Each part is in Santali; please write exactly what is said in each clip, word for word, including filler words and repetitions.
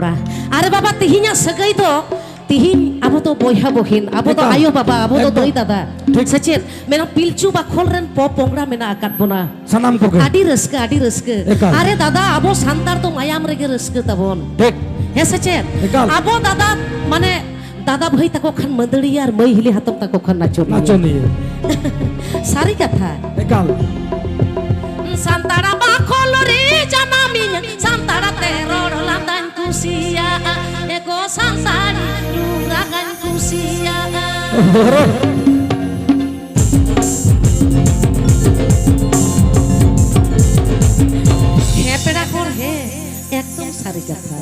ᱵᱟ-, ᱟᱨᱮ ᱵᱟᱵᱟ, ᱛᱤᱦᱤᱧᱟᱜ ᱥᱟᱹᱜᱟᱹᱭ ᱫᱚ, ᱛᱤᱦᱤᱧ ᱟᱵᱚ ᱫᱚ ᱵᱚᱭᱦᱟ ᱵᱚᱦᱤᱱ, ᱟᱵᱚ ᱫᱚ ᱮᱠᱟᱞ᱾ ᱟᱭᱳ ᱵᱟᱵᱟ, ᱟᱵᱚ ᱫᱚ ᱮᱠᱫᱚᱢ᱾ ᱫᱟᱹᱭ ᱫᱟᱫᱟ᱾ ᱴᱷᱤᱠ᱾ ᱥᱮ ᱪᱮᱫ? ᱢᱮᱱᱟ ᱯᱤᱞᱪᱩ ᱵᱟᱠᱷᱳᱞ ᱨᱮᱱ ᱯᱚ ᱯᱚᱝᱲᱟ ᱢᱮᱱᱟᱜ ᱟᱠᱟᱫ ᱵᱚᱱᱟ᱾ ᱥᱟᱱᱟᱢ ᱠᱚᱜᱮ᱾ ᱟᱹᱰᱤ ᱨᱟᱹᱥᱠᱟᱹ, ᱟᱹᱰᱤ ᱨᱟᱹᱥᱠᱟᱹ᱾ ᱮᱠᱟᱞ᱾ ᱟᱨᱮ ᱫᱟᱫᱟ, ᱟᱵᱚ ᱥᱟᱱᱛᱟᱲ ᱫᱚ ᱢᱟᱭᱟᱢ ᱨᱮᱜᱮ ᱨᱟᱹᱥᱠᱟᱹ ᱛᱟᱵᱚᱱ᱾ ᱴᱷᱤᱠ᱾ ᱦᱮᱸ ᱥᱮ ᱪᱮᱫ? ᱮᱠᱟᱞ᱾ ᱟᱵᱚ ᱫᱟᱫᱟ, ᱢᱟᱱᱮ, ᱫᱟᱫᱟ ᱵᱷᱟᱹᱭ ᱛᱟᱠᱚ ᱠᱷᱟᱱ ᱢᱟᱹᱫᱟᱹᱲᱤᱭᱟᱹ ᱟᱨ ᱢᱟᱹᱭ ᱦᱤᱞᱤ ᱦᱟᱛᱚᱢ ᱛᱟᱠᱚ ᱠᱷᱟᱱ ᱱᱟᱪᱚᱱᱤᱭᱟᱹ᱾ ᱱᱟᱪᱚᱱᱤᱭᱟᱹ᱾ ᱥᱟᱹᱨᱤ ᱠᱟᱛᱷᱟ᱾ ᱮᱠᱟᱞ᱾ ᱥᱟᱱᱛᱟᱲ ᱵᱟᱠᱷᱳᱞ ᱨᱮ ᱡᱟᱱᱟᱢᱤᱧ, ᱥᱟᱱᱛᱟᱲ ᱛᱮ ᱨᱚᱲ ᱞᱟᱸᱫᱟᱧ ᱠᱩᱥᱤᱭᱟᱜᱼᱟ, ᱮᱜᱳ ᱥᱟᱱᱛᱟᱲ ᱨᱩ ᱨᱟᱜᱟᱧ ᱠᱩᱥᱤᱭᱟᱜᱼᱟ᱾ ᱦᱮᱸ ᱯᱮᱲᱟ ᱦᱚᱲ, ᱦᱮᱸ, ᱮᱠᱫᱚᱢ ᱥᱟᱹᱨᱤ ᱠᱟᱛᱷᱟ᱾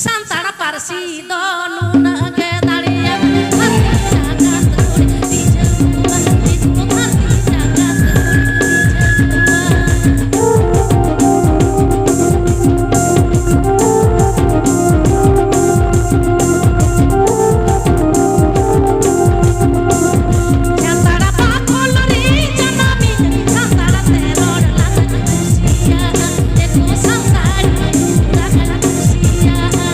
ᱥᱟᱱᱛᱟᱲ ᱯᱟᱹᱨᱥᱤ ᱫᱚ ᱱᱩᱱᱟᱹᱜ ᱜᱮ ᱫᱟᱲᱮᱭᱟᱜ, ᱫᱷᱟᱹᱨᱛᱤ ᱡᱟᱠᱟᱛ ᱠᱚᱨᱮ ᱨᱤᱡᱷᱟᱹᱣ ᱠᱚᱣᱟ, ᱫᱤᱠᱩ ᱫᱷᱟᱹᱨᱛᱤ ᱡᱟᱠᱟᱛ ᱠᱚᱨᱮ ᱨᱤᱡᱷᱟᱹᱣ ᱠᱚᱣᱟ᱾ ᱥᱟᱱᱛᱟᱲ ᱵᱟᱠᱷᱳᱞ ᱨᱮ ᱡᱟᱱᱟᱢᱤᱧ, ᱥᱟᱱᱛᱟᱲ ᱛᱮ ᱨᱚᱲ ᱞᱟᱸᱫᱟᱧ ᱠᱩᱥᱤᱭᱟᱜᱼᱟ, ᱫᱤᱠᱩ ᱥᱟᱱᱛᱟᱲ ᱨᱟᱜᱟᱧ ᱠᱩᱥᱤᱭᱟᱜᱼᱟ᱾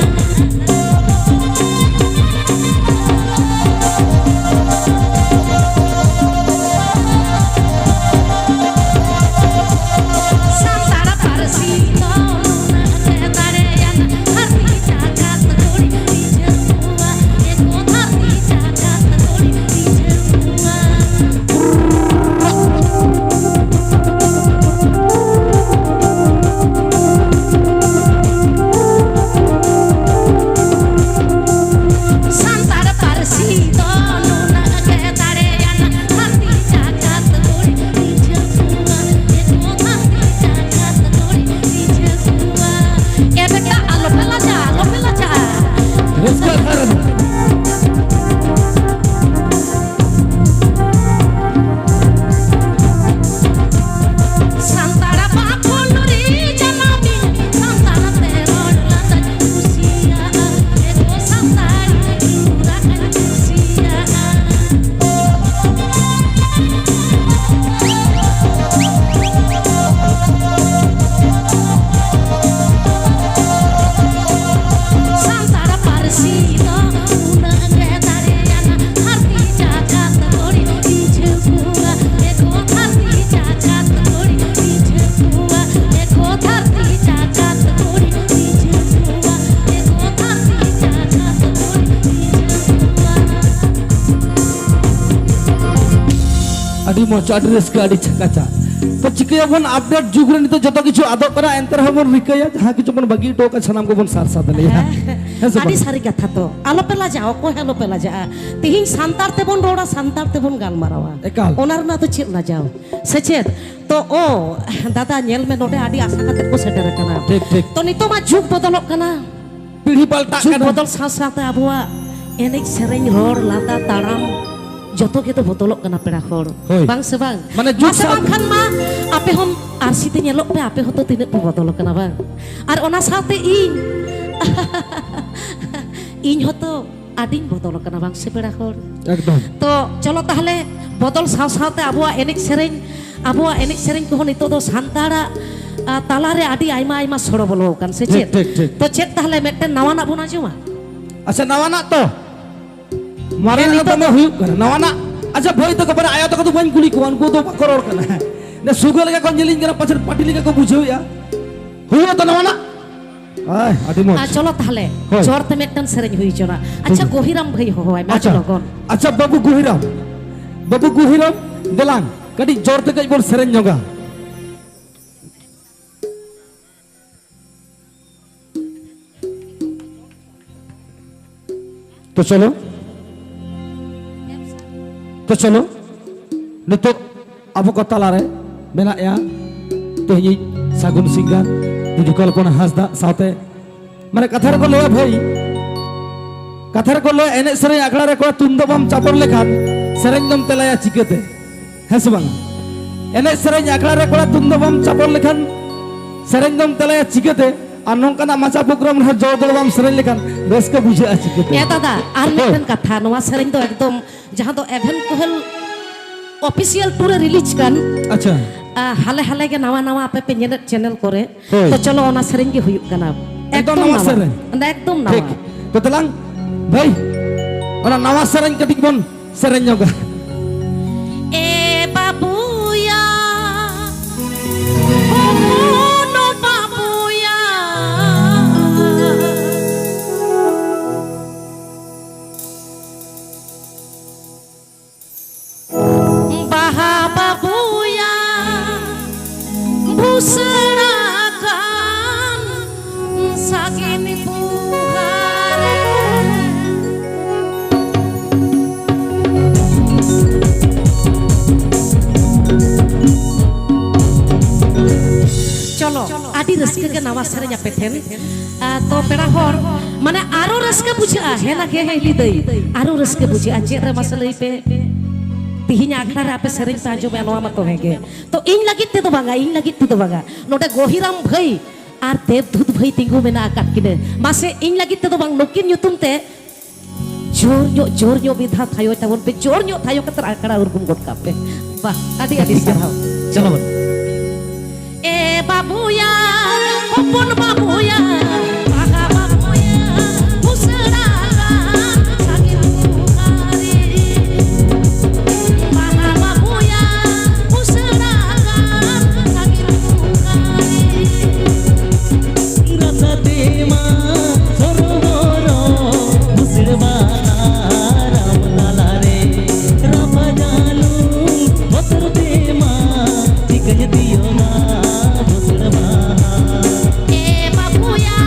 ᱟᱹᱰᱤ ᱢᱚᱡᱽ, ᱟᱹᱰᱤ ᱨᱟᱹᱥᱠᱟᱹ, ᱟᱹᱰᱤ ᱪᱷᱟᱠᱟᱪᱷᱟ᱾ ᱛᱚ ᱪᱤᱠᱟᱹᱭᱟᱵᱚᱱ, ᱟᱯᱰᱮᱴ ᱡᱩᱜᱽ ᱨᱮ ᱱᱤᱛᱚᱜ ᱡᱚᱛᱚ ᱠᱤᱪᱷᱩ ᱟᱫᱚᱜ ᱠᱟᱱᱟ, ᱮᱱᱛᱮ ᱨᱮᱦᱚᱸ ᱵᱚᱱ ᱨᱤᱠᱟᱹᱭᱟ ᱡᱟᱦᱟᱸ ᱠᱤᱪᱷᱩ ᱵᱚᱱ ᱵᱟᱹᱜᱤ ᱦᱚᱴᱚ ᱟᱠᱟᱫ ᱥᱟᱱᱟᱢ ᱠᱚᱵᱚᱱ ᱥᱟᱨᱥᱟ ᱫᱟᱲᱮᱭᱟᱜᱼᱟ᱾ ᱦᱮᱸ, ᱦᱮᱸ ᱥᱮ ᱟᱹᱰᱤ ᱵᱟᱝ? ᱥᱟᱹᱨᱤ ᱠᱟᱛᱷᱟ᱾ ᱛᱚ ᱟᱞᱚᱯᱮ ᱞᱟᱡᱟᱜᱼᱟ, ᱚᱠᱚᱭ ᱦᱚᱸ ᱟᱞᱚᱯᱮ ᱞᱟᱡᱟᱜᱼᱟ᱾ ᱛᱤᱦᱤᱧ ᱥᱟᱱᱛᱟᱲ ᱛᱮᱵᱚᱱ ᱨᱚᱲᱟ, ᱥᱟᱱᱛᱟᱲ ᱛᱮᱵᱚᱱ ᱜᱟᱞᱢᱟᱨᱟᱣᱟ᱾ ᱮᱠᱟᱞ᱾ ᱚᱱᱟ ᱨᱮᱱᱟᱜ ᱫᱚ ᱪᱮᱫ ᱞᱟᱡᱟᱣ, ᱥᱮ ᱪᱮᱫ? ᱛᱚ ᱚ ᱫᱟᱫᱟ, ᱧᱮᱞ ᱢᱮ, ᱱᱚᱰᱮ ᱟᱹᱰᱤ ᱟᱥᱟ ᱠᱟᱛᱮ ᱠᱚ ᱥᱮᱴᱮᱨ ᱟᱠᱟᱱᱟ᱾ ᱴᱷᱤᱠ, ᱴᱷᱤᱠ᱾ ᱛᱚ ᱱᱤᱛᱚᱜ ᱢᱟ ᱡᱩᱜᱽ ᱵᱚᱫᱚᱞᱚᱜ ᱠᱟᱱᱟ᱾ ᱯᱤᱲᱦᱤ ᱯᱟᱞᱴᱟᱜ ᱡᱩᱜᱽ ᱠᱟᱱᱟ᱾ ᱵᱚᱫᱚᱞ ᱥᱟᱶ ᱥᱟᱶᱛᱮ ᱟᱵᱚᱣᱟᱜ ᱮᱱᱮᱡ ᱥᱮᱨᱮᱧ, ᱨᱚᱲ ᱞᱟᱸᱫᱟ, ᱛᱟᱲᱟᱢ, ᱡᱚᱛᱚ ᱜᱮᱛᱚ ᱵᱚᱫᱚᱞᱚᱜ ᱠᱟᱱᱟ, ᱯᱮᱲᱟ ᱦᱚᱲ᱾ ᱦᱳᱭ᱾ ᱵᱟᱝ ᱥᱮ ᱵᱟᱝ? ᱢᱟᱱᱮ ᱡᱩᱜᱽ ᱢᱟᱥᱮ ᱥᱟᱶ ᱵᱟᱝᱠᱷᱟᱱ ᱢᱟ ᱟᱯᱮ ᱦᱚᱸ ᱟᱨᱥᱤ ᱛᱮ ᱧᱮᱞᱚᱜ ᱯᱮ, ᱟᱯᱮ ᱦᱚᱸᱛᱚ ᱛᱤᱱᱟᱹᱜ ᱯᱮ ᱵᱚᱫᱚᱞ ᱟᱠᱟᱱᱟ, ᱵᱟᱝ? ᱟᱨ ᱚᱱᱟ ᱥᱟᱶᱛᱮ ᱤᱧ, ᱤᱧ ᱦᱚᱸᱛᱚ ᱟᱹᱰᱤᱧ ᱵᱚᱫᱚᱞ ᱟᱠᱟᱱᱟ, ᱵᱟᱝ ᱥᱮ, ᱯᱮᱲᱟ ᱦᱚᱲ? ᱮᱠᱫᱚᱢ᱾ ᱛᱚ ᱪᱚᱞᱚ ᱛᱟᱦᱞᱮ, ᱵᱚᱫᱚᱞ ᱥᱟᱶ ᱥᱟᱶᱛᱮ ᱟᱵᱚᱣᱟᱜ ᱮᱱᱮᱡ ᱥᱮᱨᱮᱧ, ᱟᱵᱚᱣᱟᱜ ᱮᱱᱮᱡ ᱥᱮᱨᱮᱧ ᱠᱚᱦᱚᱸ ᱱᱤᱛᱚᱜ ᱫᱚ ᱥᱟᱱᱛᱟᱲᱟᱜ, ᱟ, ᱛᱟᱞᱟᱨᱮ ᱟᱹᱰᱤ ᱟᱭᱢᱟ ᱟᱭᱢᱟ ᱥᱚᱲᱚ ᱵᱚᱞᱚ ᱟᱠᱟᱱ, ᱥᱮ ᱴᱷᱤᱠ, ᱪᱮᱫ? ᱴᱷᱤᱠ, ᱴᱷᱤᱠ᱾ ᱛᱚ ᱪᱮᱫ ᱛᱟᱦᱞᱮ ᱢᱤᱫᱴᱮᱱ ᱱᱟᱣᱟᱱᱟᱜ ᱵᱚᱱ ᱟᱸᱡᱚᱢᱟ? ᱟᱪᱪᱷᱟ, ᱱᱟᱣᱟᱱᱟᱜ ᱛᱚ? ᱢᱟᱨᱮ ᱦᱮᱸ, ᱱᱤᱛᱚᱜ ᱫᱚᱢᱮ ᱫᱚ ᱦᱩᱭᱩᱜ ᱠᱟᱱᱟ᱾ ᱱᱟᱣᱟᱱᱟᱜ, ᱟᱪᱪᱷᱟ, ᱵᱷᱟᱹᱭ ᱛᱟᱠᱚ, ᱢᱟᱱᱮ ᱟᱭᱳ ᱛᱟᱠᱚ ᱫᱚ ᱵᱟᱹᱧ ᱠᱩᱞᱤ ᱠᱚᱣᱟ, ᱩᱱᱠᱩ ᱫᱚ ᱵᱟᱠᱚ ᱨᱚᱲ ᱠᱟᱱᱟ᱾ ᱱᱮ ᱥᱩᱜᱟᱹ ᱞᱮᱠᱟ ᱠᱚ ᱧᱮᱞᱤᱧ ᱠᱟᱱᱟ, ᱯᱟᱪᱮᱫ ᱯᱟᱹᱴᱤ ᱞᱮᱠᱟ ᱠᱚ ᱵᱩᱡᱷᱟᱹᱣᱮᱫᱼᱟ᱾ ᱦᱩᱭᱩᱜᱼᱟ ᱛᱚ ᱱᱟᱣᱟᱱᱟᱜ? ᱟᱭ, ᱟᱹᱰᱤ ᱢᱚᱡᱽ᱾ ᱟᱨ ᱪᱚᱞᱚ ᱛᱟᱦᱞᱮ, ᱦᱳᱭ᱾ ᱡᱚᱨ ᱛᱮ ᱢᱤᱫᱴᱟᱝ ᱥᱮᱨᱮᱧ ᱦᱩᱭ ᱦᱚᱪᱚᱱᱟ᱾ ᱟᱪᱪᱷᱟ, ᱴᱷᱤᱠ᱾ ᱜᱚᱦᱤᱨᱟᱢ ᱵᱷᱟᱹᱭ ᱦᱚᱦᱚᱣᱟᱭ ᱢᱮ, ᱟᱹᱰᱤ ᱟᱪᱪᱷᱟ᱾ ᱞᱚᱜᱚᱱ᱾ ᱟᱪᱪᱷᱟ, ᱵᱟᱹᱵᱩ ᱜᱚᱦᱤᱨᱟᱢ, ᱵᱟᱹᱵᱩ ᱜᱚᱦᱤᱨᱟᱢ, ᱫᱮᱞᱟᱝ, ᱠᱟᱹᱴᱤᱡ ᱡᱚᱨ ᱛᱮ ᱠᱟᱹᱡ ᱵᱚᱱ ᱥᱮᱨᱮᱧ ᱧᱚᱜᱟ᱾ ᱛᱚ ᱪᱚᱞᱚ, ᱛᱚ ᱪᱚᱞᱚ, ᱱᱤᱛᱚᱜ ᱟᱵᱚ ᱠᱚ ᱛᱟᱞᱟᱨᱮ ᱢᱮᱱᱟᱜᱼᱟ ᱛᱮᱦᱮᱧᱤᱡ ᱥᱟᱹᱜᱩᱱ ᱥᱤᱝᱜᱟᱨ ᱵᱤᱫᱩ ᱠᱚᱞᱯᱚᱱᱟ ᱦᱟᱸᱥᱫᱟ ᱥᱟᱶᱛᱮ, ᱢᱟᱱᱮ ᱠᱟᱛᱷᱟ ᱨᱮᱠᱚ ᱞᱟᱹᱭᱟ ᱵᱷᱟᱹᱭ, ᱠᱟᱛᱷᱟ ᱨᱮᱠᱚ ᱞᱟᱹᱭᱟ ᱮᱱᱮᱡ ᱥᱮᱨᱮᱧ ᱟᱠᱷᱲᱟ ᱨᱮ ᱠᱚᱲᱟ ᱛᱩᱢᱫᱟᱜ ᱵᱟᱢ ᱪᱟᱯᱚᱲ ᱞᱮᱠᱷᱟᱱ ᱥᱮᱨᱮᱧ ᱫᱚᱢ ᱛᱮᱞᱟᱭᱟ ᱪᱤᱠᱟᱹᱛᱮ? ᱦᱮᱸ ᱥᱮ ᱵᱟᱝ? ᱮᱱᱮᱡ ᱥᱮᱨᱮᱧ ᱟᱠᱷᱲᱟ ᱨᱮ ᱠᱚᱲᱟ ᱛᱩᱢᱫᱟᱜ ᱵᱟᱢ ᱪᱟᱯᱚᱲ ᱞᱮᱠᱷᱟᱱ ᱥᱮᱨᱮᱧ ᱫᱚᱢ ᱛᱮᱞᱟᱭᱟ ᱪᱤᱠᱟᱹᱛᱮ? ᱟᱨ ᱱᱚᱝᱠᱟᱱᱟᱜ ᱢᱟᱪᱟ ᱯᱨᱳᱜᱨᱟᱢ ᱨᱮᱦᱚᱸ ᱡᱚᱲ ᱡᱚᱲ ᱵᱟᱢ ᱥᱮᱨᱮᱧ ᱞᱮᱠᱷᱟᱱ ᱨᱟᱹᱥᱠᱟᱹ ᱵᱩᱡᱷᱟᱹᱜᱼᱟ ᱪᱤᱠᱟᱹᱛᱮ? ᱮ ᱫᱟᱫᱟ, ᱟᱨ ᱦᱳᱭ᱾ ᱢᱤᱫᱴᱮᱱ ᱠᱟᱛᱷᱟ, ᱱᱚᱣᱟ ᱥᱮᱨᱮᱧ ᱫᱚ ᱮᱠᱫᱚᱢ ᱡᱟᱦᱟᱸ ᱫᱚ ᱮᱵᱷᱮᱱ ᱠᱳᱦᱮᱞ ᱚᱯᱷᱤᱥᱤᱭᱟᱞ ᱴᱩ ᱨᱮ ᱨᱤᱞᱤᱡᱽ ᱠᱟᱱ, ᱟᱪᱪᱷᱟ᱾ ᱟ, ᱦᱟᱞᱮ ᱦᱟᱞᱮ ᱜᱮ ᱱᱟᱣᱟ ᱱᱟᱣᱟ ᱟᱯᱮ ᱯᱮ ᱧᱮᱞᱮᱫ ᱪᱮᱱᱮᱞ ᱠᱚᱨᱮ, ᱦᱳᱭ᱾ ᱛᱚ ᱪᱚᱞᱚ ᱚᱱᱟ ᱥᱮᱨᱮᱧ ᱜᱮ ᱦᱩᱭᱩᱜ ᱠᱟᱱᱟ᱾ ᱮᱠᱫᱚᱢ ᱮᱠᱫᱚᱢ ᱱᱟᱣᱟ ᱱᱟᱣᱟ᱾ ᱥᱮᱨᱮᱧ᱾ ᱚᱱᱟ ᱮᱠᱫᱚᱢ ᱱᱟᱣᱟ᱾ ᱴᱷᱤᱠ᱾ ᱛᱚ ᱛᱮᱞᱟᱝ ᱵᱷᱟᱹᱭ, ᱚᱱᱟ ᱱᱟᱣᱟ ᱥᱮᱨᱮᱧ ᱠᱟᱹᱴᱤᱡ ᱵᱚᱱ ᱥᱮᱨᱮᱧ ᱧᱚᱜᱟ᱾ ᱮ ᱵᱟᱵᱩᱭᱟ, ᱦᱚᱯᱚᱱ ᱵᱟᱵᱩᱭᱟ, ᱵᱟᱦᱟ ᱨᱟᱹᱥᱠᱟᱹ ᱜᱮ ᱱᱟᱣᱟ ᱥᱮᱨᱮᱧ ᱟᱯᱮ ᱴᱷᱮᱱ᱾ ᱟᱨ ᱛᱚ ᱯᱮᱲᱟ ᱦᱚᱲ, ᱢᱟᱱᱮ ᱟᱨᱚ ᱨᱟᱹᱥᱠᱟᱹ ᱵᱩᱡᱷᱟᱹᱜᱼᱟ᱾ ᱦᱮᱸ ᱱᱟ ᱜᱮ, ᱦᱮᱸ ᱞᱤᱫᱟᱹᱭ, ᱟᱨᱚ ᱨᱟᱹᱥᱠᱟᱹ ᱵᱩᱡᱷᱟᱹᱜᱼᱟ᱾ ᱪᱮᱫ ᱨᱮ ᱢᱟᱥᱮ ᱞᱟᱹᱭ ᱯᱮ? ᱛᱤᱦᱤᱧ ᱟᱠᱷᱲᱟ ᱨᱮ ᱟᱯᱮ ᱥᱮᱨᱮᱧ ᱯᱮ ᱟᱸᱡᱚᱢᱮᱜᱼᱟ, ᱱᱚᱣᱟ ᱢᱟᱛᱚ ᱦᱮᱸ ᱜᱮ᱾ ᱛᱚ ᱤᱧ ᱞᱟᱹᱜᱤᱫ ᱛᱮᱫᱚ ᱵᱟᱝᱟ, ᱤᱧ ᱞᱟᱹᱜᱤᱫ ᱛᱮᱫᱚ ᱵᱟᱝᱟ, ᱱᱚᱰᱮ ᱜᱚᱦᱤᱨᱟᱢ ᱵᱷᱟᱹᱭ ᱟᱨ ᱫᱮᱵᱽᱫᱷᱩᱛ ᱵᱷᱟᱹᱭ ᱛᱤᱸᱜᱩ ᱢᱮᱱᱟᱜ ᱟᱠᱟᱫ ᱠᱤᱱᱟᱹ᱾ ᱢᱟᱥᱮ ᱤᱧ ᱞᱟᱹᱜᱤᱫ ᱛᱮᱫᱚ ᱵᱟᱝ, ᱱᱩᱠᱤᱱ ᱧᱩᱛᱩᱢ ᱛᱮ ᱡᱳᱨ ᱧᱚᱜ, ᱡᱳᱨ ᱧᱚᱜ ᱢᱤᱫ ᱫᱷᱟᱣ ᱛᱷᱟᱭᱚᱭ ᱛᱟᱵᱚᱱ ᱯᱮ, ᱡᱳᱨ ᱧᱚᱜ ᱛᱷᱟᱭᱚ ᱠᱟᱛᱮ ᱟᱠᱷᱲᱟ ᱩᱨᱜᱩᱢ ᱜᱚᱫ ᱠᱟᱜ ᱯᱮ᱾ ᱵᱟᱦ, ᱟᱹᱰᱤ ᱟᱹᱰᱤ ᱴᱷᱤᱠ ᱜᱮᱭᱟ᱾ ᱥᱟᱨᱦᱟᱣ᱾ ᱪᱚᱞᱚ ᱵᱚᱱ᱾ ᱮ ᱵᱟᱵᱩᱭᱟ, ᱦᱚᱯᱚᱱ ᱵᱟᱵᱩᱭᱟ, ᱵᱟᱦᱟ ᱵᱟᱵᱩᱭᱟ, ᱵᱩᱥᱟᱹᱲᱟ ᱜᱟᱱ ᱥᱟᱹᱜᱤᱧ ᱯᱩᱠᱷᱟᱨᱤ᱾ ᱵᱟᱦᱟ ᱵᱟᱵᱩᱭᱟ, ᱵᱩᱥᱟᱹᱲᱟ ᱜᱟᱱ ᱥᱟᱹᱜᱤᱧ ᱯᱩᱠᱷᱟᱨᱤ᱾ ᱨᱟᱥᱟ ᱛᱮᱢᱟ ᱥᱚᱨᱚᱵᱚᱨᱚ, ᱵᱩᱥᱟᱹᱲ ᱵᱟᱦᱟ ᱨᱟᱢ ᱛᱟᱞᱟᱨᱮ᱾ ᱨᱟᱯᱟᱡᱟᱞᱩ ᱵᱚᱛᱚᱨ ᱛᱮᱢᱟ, ᱪᱤᱠᱟᱹᱧ ᱛᱤᱭᱳᱜᱟ ᱵᱩᱥᱟᱹᱲ ᱵᱟᱦᱟ᱾ ᱮ ᱵᱟᱵᱩᱭᱟ,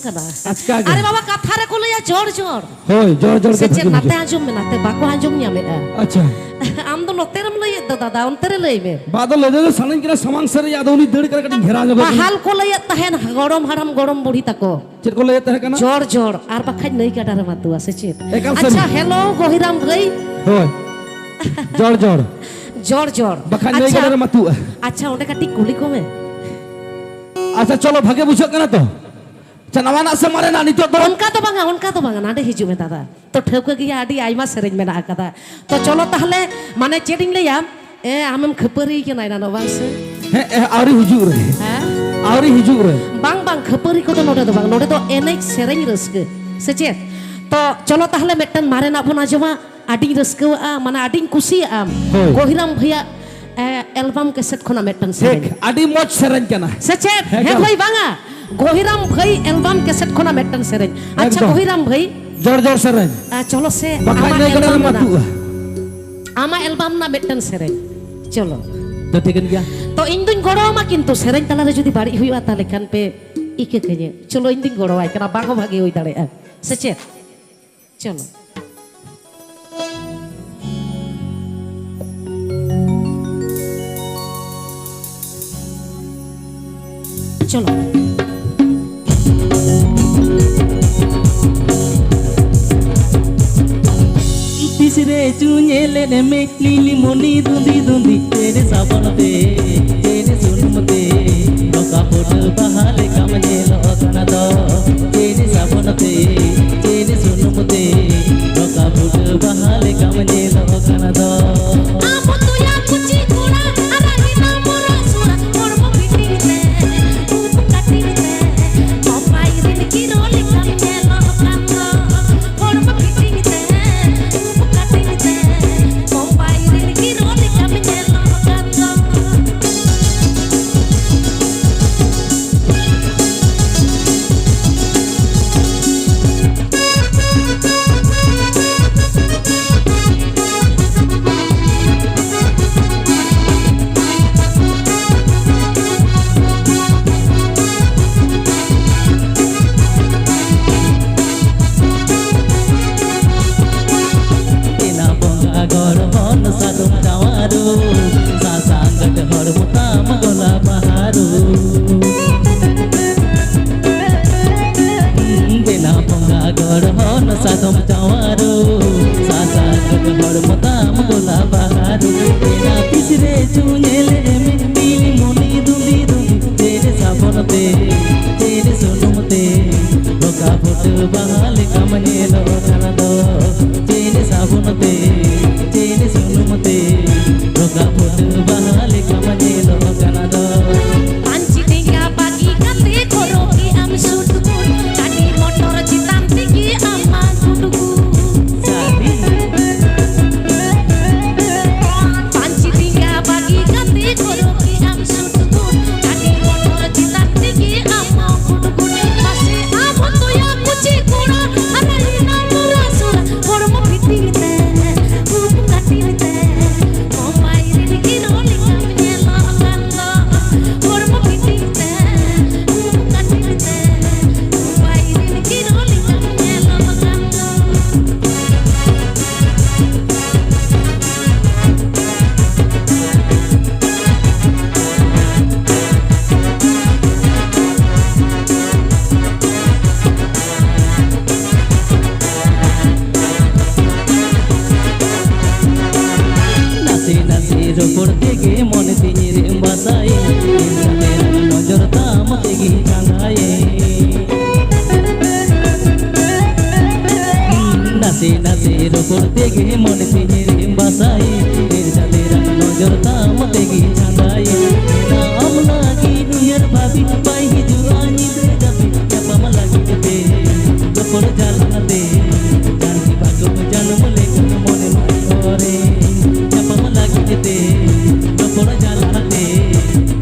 ᱠᱟᱱᱟ᱾ ᱟᱪᱠᱟ ᱜᱮ᱾ ᱟᱨᱮ ᱵᱟᱵᱟ, ᱠᱟᱛᱷᱟ ᱨᱮᱠᱚ ᱞᱟᱹᱭᱟ ᱡᱚᱲ ᱡᱚᱲ᱾ ᱦᱳᱭ, ᱡᱚᱲ ᱡᱚᱲ ᱥᱮ ᱠᱟᱛᱷᱟ ᱪᱮᱫ? ᱜᱮ ᱱᱟᱛᱮ ᱵᱩᱡᱷᱟᱹᱜ᱾ ᱟᱸᱡᱚᱢ ᱢᱮ, ᱱᱟᱛᱮ ᱵᱟᱠᱚ ᱟᱸᱡᱚᱢ ᱧᱟᱢᱮᱫᱼᱟ᱾ ᱟᱪᱪᱷᱟ᱾ ᱟᱢ ᱫᱚ ᱱᱚᱛᱮ ᱨᱮᱢ ᱞᱟᱹᱭᱮᱫ ᱫᱚ ᱫᱟᱫᱟ, ᱚᱱᱛᱮ ᱨᱮ ᱞᱟᱹᱭ ᱢᱮ᱾ ᱵᱟ ᱟᱫᱚ ᱞᱟᱹᱭ ᱫᱚ ᱥᱟᱱᱟᱧ ᱠᱟᱱᱟ ᱥᱟᱢᱟᱝ ᱥᱮᱫ ᱨᱮ, ᱟᱫᱚ ᱩᱱᱤ ᱫᱟᱹᱲ ᱠᱟᱱᱟ, ᱠᱟᱹᱴᱤᱡ ᱜᱷᱮᱨᱟᱣ ᱧᱚᱜ ᱠᱟᱹᱴᱤᱡ᱾ ᱯᱟᱦᱟᱞ ᱠᱚ ᱞᱟᱹᱭᱮᱫ ᱛᱟᱦᱮᱱ ᱜᱚᱲᱚᱢ ᱦᱟᱲᱟᱢ ᱜᱚᱲᱚᱢ ᱵᱩᱲᱦᱤ ᱛᱟᱠᱚ᱾ ᱪᱮᱫ ᱠᱚ ᱞᱟᱹᱭᱮᱫ ᱛᱟᱦᱮᱸ ᱠᱟᱱᱟ? ᱡᱚᱲ ᱡᱚᱲ, ᱟᱨ ᱵᱟᱠᱷᱟᱡ ᱱᱟᱹᱭ ᱜᱟᱰᱟ ᱨᱮ ᱢᱟᱛᱩᱣᱟ, ᱥᱮ ᱪᱮᱫ? ᱮᱠᱟᱞ ᱟᱪᱪᱷᱟ, ᱥᱟᱹᱨᱤ᱾ ᱦᱮᱞᱳ ᱜᱚᱦᱤᱨᱟᱢ ᱵᱷᱟᱹᱭ᱾ ᱦᱳᱭ᱾ ᱡᱚᱲ ᱡᱚᱲ᱾ ᱡᱚᱲ ᱡᱚᱲ᱾ ᱵᱟᱠᱷᱟᱡ ᱱᱟᱹᱭ ᱟᱪᱪᱷᱟ᱾ ᱜᱟᱰᱟ ᱨᱮ ᱢᱟᱛᱩᱜᱼᱟ᱾ ᱟᱪᱪᱷᱟ, ᱚᱸᱰᱮ ᱠᱟᱹᱴᱤᱡ ᱠᱩᱞᱤ ᱠᱚᱢᱮ᱾ ᱟᱪᱪᱷᱟ, ᱪᱚᱞᱚ, ᱵᱷᱟᱜᱮ ᱵᱩᱡᱷᱟᱹᱜ ᱠᱟᱱᱟ ᱛᱚ? ᱟᱪᱪᱷᱟ, ᱱᱟᱣᱟᱱᱟᱜ ᱥᱮ ᱢᱟᱨᱮᱱᱟᱜ ᱱᱤᱛᱚᱜ ᱫᱚ? ᱚᱱᱠᱟ ᱫᱚ ᱵᱟᱝᱟ, ᱚᱱᱠᱟ ᱫᱚ ᱵᱟᱝᱟ, ᱱᱟᱰᱮ ᱦᱤᱡᱩᱜ ᱢᱮ ᱫᱟᱫᱟ᱾ ᱛᱚ, ᱴᱷᱟᱹᱣᱠᱟᱹ ᱜᱮᱭᱟ, ᱟᱹᱰᱤ ᱟᱭᱢᱟ ᱥᱮᱨᱮᱧ ᱢᱮᱱᱟᱜ ᱟᱠᱟᱫᱟ᱾ ᱛᱚ, ᱪᱚᱞᱚ ᱛᱟᱦᱞᱮ, ᱢᱟᱱᱮ, ᱪᱮᱫ ᱤᱧ ᱞᱟᱹᱭᱟ, ᱮ, ᱟᱢᱮᱢ ᱠᱷᱟᱹᱯᱟᱹᱨᱤ ᱠᱟᱱᱟ ᱮᱱᱟᱱᱚᱜ, ᱵᱟᱝ ᱥᱮ? ᱦᱮᱸ, ᱮ, ᱟᱹᱣᱨᱤ ᱦᱤᱡᱩᱜ ᱨᱮ᱾ ᱦᱮᱸ? ᱟᱹᱣᱨᱤ ᱦᱤᱡᱩᱜ ᱨᱮ᱾ ᱵᱟᱝ, ᱵᱟᱝ, ᱠᱷᱟᱹᱯᱟᱹᱨᱤ ᱠᱚᱫᱚ ᱱᱚᱰᱮ ᱫᱚ ᱵᱟᱝ, ᱱᱚᱰᱮ ᱫᱚ ᱮᱱᱮᱡ ᱥᱮᱨᱮᱧ ᱨᱟᱹᱥᱠᱟᱹ, ᱥᱮ ᱪᱮᱫ? ᱛᱚ, ᱪᱚᱞᱚ ᱛᱟᱦᱞᱮ ᱢᱤᱫᱴᱟᱝ ᱢᱟᱨᱮᱱᱟᱜ ᱵᱚᱱ ᱟᱸᱡᱚᱢᱟ, ᱟᱹᱰᱤᱧ ᱨᱟᱹᱥᱠᱟᱹᱣᱟᱜᱼᱟ, ᱢᱟᱱᱮ, ᱟᱹᱰᱤᱧ ᱠᱩᱥᱤᱭᱟᱜᱼᱟ᱾ ᱦᱳᱭ᱾ ᱜᱚᱦᱤᱨᱟᱢ ᱵᱷᱟᱹᱭᱟᱜ, ᱮ, ᱮᱞᱵᱟᱢ ᱠᱮᱥᱮᱴ ᱠᱷᱚᱱᱟᱜ ᱢᱤᱫᱴᱟᱝ ᱴᱷᱤᱠ, ᱥᱮᱨᱮᱧ᱾ ᱟᱹᱰᱤ ᱢᱚᱡᱽ ᱥᱮᱨᱮᱧ ᱠᱟᱱᱟ᱾ ᱥᱮ ᱪᱮᱫ? ᱦᱮᱸ ᱮᱠᱟᱞ᱾ ᱵᱷᱟᱹᱭ, ᱵᱟᱝᱟ, ᱜᱚᱦᱤᱨᱟᱢ ᱵᱷᱟᱹᱭ ᱮᱞᱵᱟᱢ ᱠᱮᱥᱮᱴ ᱠᱷᱚᱱᱟᱜ ᱢᱤᱫᱴᱟᱝ ᱥᱮᱨᱮᱧ᱾ ᱟᱪᱪᱷᱟ, ᱮᱠᱫᱚᱢ᱾ ᱜᱚᱦᱤᱨᱟᱢ ᱵᱷᱟᱹᱭ᱾ ᱡᱚᱲ ᱡᱚᱲ ᱥᱮᱨᱮᱧ᱾ ᱟ, ᱪᱚᱞᱚ ᱥᱮ, ᱵᱟᱠᱷᱟᱡ ᱟᱢᱟᱜ ᱱᱟᱹᱭ ᱜᱟᱰᱟ ᱮᱞᱵᱟᱢ ᱨᱮ ᱨᱮᱱᱟᱜ, ᱢᱟᱹᱛᱩᱜᱼᱟ᱾ ᱟᱢᱟᱜ ᱮᱞᱵᱟᱢ ᱨᱮᱱᱟᱜ ᱢᱤᱫᱴᱟᱝ ᱥᱮᱨᱮᱧ᱾ ᱪᱚᱞᱚ᱾ ᱛᱚ, ᱴᱷᱤᱠᱟᱹᱱ ᱜᱮᱭᱟ᱾ ᱛᱚ, ᱤᱧ ᱫᱩᱧ ᱜᱚᱲᱚᱣᱟᱢᱟ, ᱠᱤᱱᱛᱩ ᱥᱮᱨᱮᱧ ᱛᱟᱞᱟᱨᱮ ᱡᱩᱫᱤ ᱵᱟᱹᱲᱤᱡ ᱦᱩᱭᱩᱜᱼᱟ, ᱛᱟᱦᱞᱮ ᱠᱷᱟᱱ ᱯᱮ ᱤᱠᱟᱹ ᱠᱟᱹᱧᱟᱹ᱾ ᱪᱚᱞᱚ, ᱤᱧ ᱫᱩᱧ ᱜᱚᱲᱚᱣᱟᱭ ᱠᱟᱱᱟ, ᱵᱟᱝ ᱦᱚᱸ ᱵᱷᱟᱜᱮ ᱦᱩᱭ ᱫᱟᱲᱮᱭᱟᱜᱼᱟ, ᱥᱮ ᱪᱮᱫ? ᱪᱚᱞᱚ᱾ ᱪᱚᱞᱚ᱾ ᱛᱤᱥ ᱨᱮ ᱪᱚ ᱧᱮᱞᱮᱫ ᱢᱮ ᱞᱤᱞᱤ ᱢᱚᱱᱤ ᱫᱩᱸᱫᱤ ᱫᱩᱸᱫᱤ, ᱪᱮᱬᱮ ᱥᱟᱵᱚᱱ ᱛᱮ, ᱪᱮᱬᱮ ᱥᱩᱱᱩᱢ ᱛᱮ, ᱱᱚᱝᱠᱟ ᱯᱷᱩᱴᱟᱹ ᱵᱟᱦᱟ ᱞᱮᱠᱟᱢ ᱧᱮᱞᱚᱜ ᱠᱟᱱᱟ ᱫᱚ᱾ ᱪᱮᱬᱮ ᱥᱟᱵᱚᱱ ᱛᱮ, ᱪᱮᱬᱮ ᱥᱩᱱᱩᱢ ᱛᱮ, ᱱᱚᱝᱠᱟ ᱯᱷᱩᱴᱟᱹ ᱵᱟᱦᱟ ᱞᱮᱠᱟᱢ ᱧᱮᱞᱚᱜ ᱠᱟᱱᱟ ᱫᱚ᱾ ᱟᱢ ᱫᱚᱭᱟ ᱠᱩᱪᱤ ᱠᱚᱲᱟ, ᱟᱨᱟᱜ ᱮᱱᱟ ᱢᱚᱨᱟ ᱥᱚᱲᱟ, ᱦᱚᱲᱢᱚ ᱯᱷᱤᱴᱤᱝ ᱛᱮ, ᱩᱵ ᱠᱟᱴᱤᱝ ᱛᱮ, ᱢᱳᱵᱟᱭᱤᱞ ᱨᱮᱱ ᱦᱤᱨᱳ ᱞᱮᱠᱟᱢ ᱧᱮᱞᱚᱜ ᱠᱟᱱ ᱫᱚ᱾ ᱦᱚᱲᱢᱚ ᱯᱷᱤᱴᱤᱝ ᱛᱮ, ᱩᱵ ᱠᱟᱴᱤᱝ ᱛᱮ, ᱢᱳᱵᱟᱭᱤᱞ ᱨᱮᱱ ᱦᱤᱨᱳ ᱞᱮᱠᱟᱢ ᱧᱮᱞᱚᱜ ᱠᱟᱱ ᱫᱚ᱾ ᱟᱢ ᱜᱳᱞᱟ ᱵᱟᱦᱟᱨ ᱨᱮ ᱱᱟᱯᱤᱥ ᱨᱮ ᱪᱩᱧᱮᱞ ᱮᱢ ᱢᱤᱞᱤ ᱢᱩᱱᱤ ᱫᱩᱸᱫᱤ ᱫᱩᱸᱫᱤ ᱪᱮᱫ ᱥᱟᱵᱚᱱ ᱛᱮ ᱪᱮᱫ ᱥᱩᱱᱩᱢ ᱛᱮ ᱨᱚᱠᱟ ᱯᱷᱩᱴ ᱵᱟᱦᱟ ᱞᱮᱠᱟᱢ ᱧᱮᱞᱚᱜ ᱠᱟᱱᱟ ᱫᱚ ᱪᱮᱫ ᱥᱟᱵᱚᱱ ᱛᱮ ᱪᱮᱫ ᱥᱩᱱᱩᱢ ᱛᱮ ᱨᱚᱠᱟ ᱯᱷᱩᱴ ᱵᱟᱦᱟ ᱞᱮᱠᱟᱢ ᱧᱮᱞᱚᱜ ᱠᱟᱱᱟ ᱫᱚ ᱯᱟᱹᱧᱪᱤ ᱰᱮᱸᱜᱟ ᱵᱟᱹᱜᱤ ᱠᱟᱛᱮ ᱠᱷᱚᱨᱚᱜ ᱮ ᱟᱢ ᱥᱩᱴ ᱵᱩᱴ ᱜᱟᱹᱰᱤ ᱢᱚᱴᱚᱨ ᱪᱮᱛᱟᱱ ᱛᱮᱜᱮ ᱟᱢ ᱢᱟ ᱜᱩᱰᱜᱩ ᱯᱟᱹᱧᱪᱤ ᱰᱮᱸᱜᱟ ᱵᱟᱹᱜᱤ ᱠᱟᱛᱮ ᱠᱷᱚᱨᱚᱜ ᱮ ᱟᱢ ᱥᱩᱴ ᱵᱩᱴ ᱜᱟᱹᱰᱤ ᱢᱚᱴᱚᱨ ᱪᱮᱛᱟᱱ ᱛᱮᱜᱮ ᱟᱢ ᱢᱟ ᱜᱩᱰᱜᱩ ᱢᱟᱥᱮ ᱟᱢ ᱦᱚᱛᱚᱭᱟ ᱠᱩᱪᱤ ᱠᱚᱲᱟ ᱦᱟᱨᱟᱭᱮᱱᱟ ᱢᱚᱨᱟ ᱥᱚᱨᱟ ᱦᱚᱲᱢᱚ ᱯᱷᱤᱴᱤᱝ ᱛᱮ ᱩᱵ ᱠᱟᱴᱤᱝ ᱛᱮ ᱢᱳᱵᱟᱭᱤᱞ ᱦᱤᱨᱳ ᱞᱮᱠᱟᱢ ᱧᱮᱞᱚᱜ ᱠᱟᱱ ᱫᱚ ᱦᱚᱲᱢᱚ ᱯᱷᱤᱴᱤᱝ ᱛᱮ ᱩᱵ ᱠᱟᱴᱤᱝ ᱛᱮ ᱢᱳᱵᱟᱭᱤᱞ ᱦᱤᱨᱳ ᱞᱮᱠᱟᱢ ᱧᱮᱞᱚᱜ ᱠᱟᱱ ᱫᱚ ᱱᱟᱥᱮ ᱱᱟᱥᱮ ᱨᱚᱯᱚᱲ ᱛᱮᱜᱮ ᱢᱚᱱᱮ ᱛᱤᱧ ᱨᱮᱢ ᱵᱟᱥᱟᱭ ᱱᱚᱡᱚᱨ ᱛᱟᱢ ᱛᱮᱜᱮ ᱪᱟᱸᱫᱟᱭ ᱱᱟᱥᱮ ᱱᱟᱥᱮ ᱨᱚᱯᱚᱲ ᱛᱮᱜᱮ ᱢᱚᱱᱮ ᱛᱤᱧ ᱨᱮᱢ ᱵᱟᱥᱟᱭ ᱰᱷᱮᱨ ᱡᱟᱹᱛᱤ ᱨᱟᱜ ᱱᱚᱡᱚᱨ ᱛᱟᱢ ᱛᱮᱜᱮ ᱪᱟᱸᱫᱟᱭ ᱟᱢ ᱞᱟᱹᱜᱤᱫ ᱩᱭᱦᱟᱹᱨ ᱵᱷᱟᱵᱤ ᱵᱟᱭ ᱦᱤᱡᱩᱜᱼᱟ ᱧᱤᱫᱟᱹ ᱡᱟᱹᱯᱤᱫ ᱧᱟᱯᱟᱢ ᱞᱟᱹᱜᱤᱫ ᱛᱮ ᱨᱚᱯᱚᱲ ᱡᱟᱞᱟᱛᱮ ᱡᱟᱹᱱᱤ ᱵᱟᱠᱚ ᱡᱟᱱᱟᱢ ᱞᱮᱠᱷᱟᱱ ᱢᱚᱱᱮ ᱢᱟᱭ ᱚᱨᱮ ᱧᱟᱯᱟᱢ ᱞᱟᱹᱜᱤᱫ ᱛᱮ ᱨᱚᱯᱚᱲ ᱡᱟᱞᱟᱛᱮ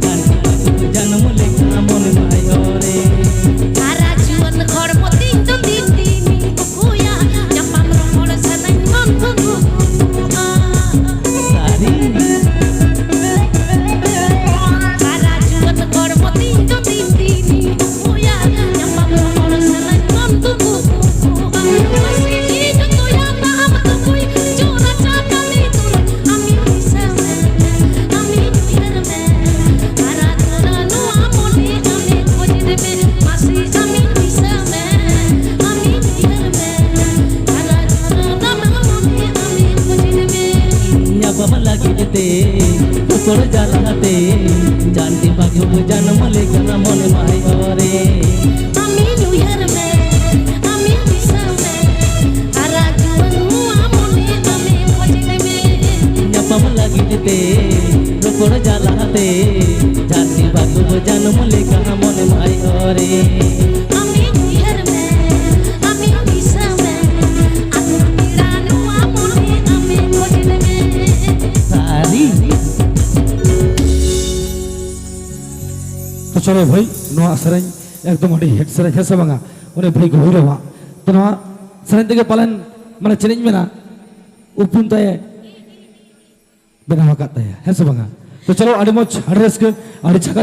ᱡᱟᱹᱱᱤ ᱵᱟᱠᱚ ᱡᱟᱱᱟᱢ ᱞᱮᱠᱷᱟᱱ ᱢᱚᱱᱮ ᱢᱟᱭ ᱚᱨᱮ ᱦᱟᱨᱟ ᱡᱩᱣᱟᱹᱱ ᱦᱚᱲᱢᱚ ᱛᱤᱧ ᱫᱚ ᱫᱤᱱ ᱫᱤᱱᱤᱧ ᱠᱩᱠᱩᱭᱟ ᱧᱟᱯᱟᱢ ᱨᱚᱯᱚᱲ ᱥᱟᱱᱟᱧ ᱢᱚᱱ ᱠᱩᱠᱩᱭᱟ ᱛᱮ, ᱨᱚᱯᱚᱲ ᱡᱟᱞᱟᱛᱮ, ᱡᱟᱱ ᱠᱤ ᱵᱟᱹᱦᱩ ᱡᱟᱱᱟᱢ ᱞᱮᱠᱟ ᱢᱚᱱᱮ ᱢᱟᱭ ᱚᱨᱮ᱾ ᱟᱢᱤᱧ ᱩᱭᱦᱟᱹᱨ ᱢᱮ, ᱟᱢᱤᱧ ᱫᱤᱥᱟᱹ ᱢᱮ, ᱦᱟᱨᱟ ᱡᱩᱣᱟᱹᱱ ᱱᱚᱣᱟ ᱢᱚᱱᱮ ᱟᱢᱮ ᱠᱷᱚᱡᱽ ᱢᱮ᱾ ᱧᱟᱯᱟᱢ ᱞᱟᱹᱜᱤᱫ ᱛᱮ, ᱨᱚᱯᱚᱲ ᱡᱟᱞᱟᱛᱮ, ᱡᱟᱱ ᱠᱤ ᱵᱟᱹᱦᱩ ᱡᱟᱱᱟᱢ ᱞᱮᱠᱟ ᱢᱚᱱᱮ ᱢᱟᱭ ᱚᱨᱮ᱾ ᱟᱢᱤᱧ ᱩᱭᱦᱟᱹᱨ ᱢᱮ, ᱟᱢᱤᱧ ᱫᱤᱥᱟᱹ ᱢᱮ, ᱟᱹᱛᱩ ᱯᱮᱲᱟ ᱱᱚᱣᱟ ᱢᱚᱱᱮ ᱟᱢᱮ ᱠᱷᱚᱡᱽ ᱢᱮ᱾ ᱥᱟᱹᱨᱤ᱾ ᱛᱚ ᱪᱚᱞᱚ ᱵᱷᱟᱹᱭ, ᱱᱚᱣᱟ ᱥᱮᱨᱮᱧ ᱮᱠᱫᱚᱢ ᱟᱹᱰᱤ ᱦᱤᱴ ᱥᱮᱨᱮᱧ, ᱦᱮᱸ ᱥᱮ ᱵᱟᱝᱟ? ᱩᱱᱤ ᱵᱷᱟᱹᱭ ᱜᱚᱵᱷᱤᱨᱟᱣᱟᱜ᱾ ᱛᱚ ᱱᱚᱣᱟ ᱥᱮᱨᱮᱧ ᱛᱮᱜᱮ ᱯᱟᱞᱮᱱ, ᱢᱟᱱᱮ ᱪᱮᱫ ᱤᱧ ᱢᱮᱱᱟ, ᱩᱯᱨᱩᱢ ᱛᱟᱭ ᱵᱮᱱᱟᱣ ᱟᱠᱟᱫ ᱛᱟᱭᱟ, ᱦᱮᱸ ᱥᱮ ᱵᱟᱝᱟ? ᱛᱚ ᱪᱚᱞᱚ, ᱟᱹᱰᱤ ᱢᱚᱡᱽ, ᱟᱹᱰᱤ ᱨᱟᱹᱥᱠᱟᱹ, ᱟᱹᱰᱤ ᱪᱷᱟᱠᱟ